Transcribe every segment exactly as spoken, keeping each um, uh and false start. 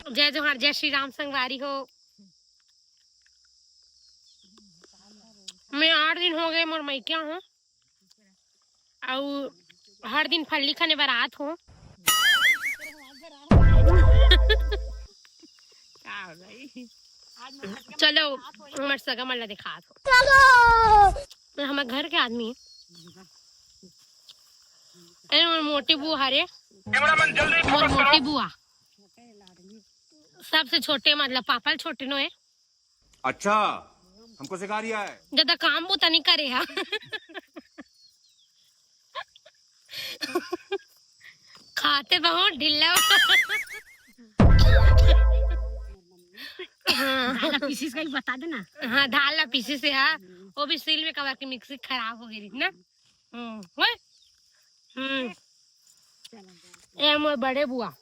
जय जोहार, जय श्री राम संगवारी हो। मैं आठ दिन हो गए मोर मइका हूँ, अउ हर दिन फल्ली खाने बर आत हूँ। चलो, हमर सगा मन ला दिखात हूँ। हमर घर के आदमी, ए, मोर मोटी बुआ हरे, मोर मोटी बुआ सबसे छोटे, मतलब पापा ले छोटे नो है। अच्छा, हमको सिखा रिया है। ज्यादा काम बुता नहीं करे हा। खाते बहुत ढिल्ला। हाँ। दाल ला पीसिस का ही बता देना। हाँ, दाल ला पीसिस हे, हाँ। वो भी सील में कबर के मिक्सी खराब हो गई ना। हम्म, ओए? हम्म। ए मोर बड़े बुआ।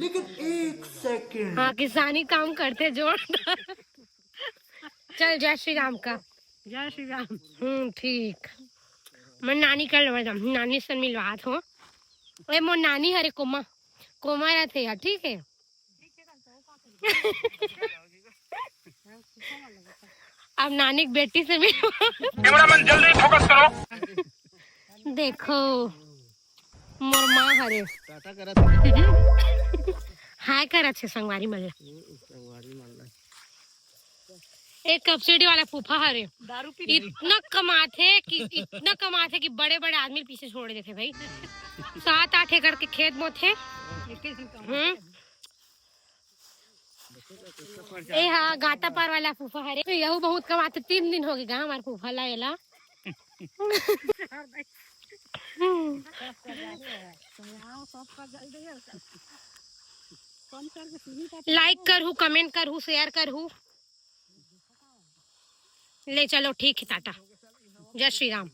लेकिन एक सेकंड। हाँ, किसानी काम करते जोरदार। चल, जय श्री राम का। जय श्री राम। हम्म, ठीक। मैं नानी कर लेवा जाम, नानी से मिलवात हो। ए मोर नानी हरे कोमा, कोमा रहते यार, ठीक है। अब नानी के बेटी से मिल। कैमरामैन, जल्दी फोकस करो। देखो, मोर माँ हरे। टाटा करत हाय करत हे संगवारी मन ला। संगवारी मन ला। एक सब्सिडी वाला फूफा हरे। दारू पी इतना कमाथे कि, इतना कमाथे कि बड़े बड़े आदमी पीछे छोड़ देथे भाई। सात आठ एकड़ के खेत मोथे। हम्म। ए हा गाता पार वाला फूफा हरे, यहू बहुत कमाथे। तीन दिन हो गे गा हमार फूफा ला एला। लाइक करहू, कमेंट करहू, शेयर करहू। ले चलो, ठीक है, टाटा, जय श्री राम।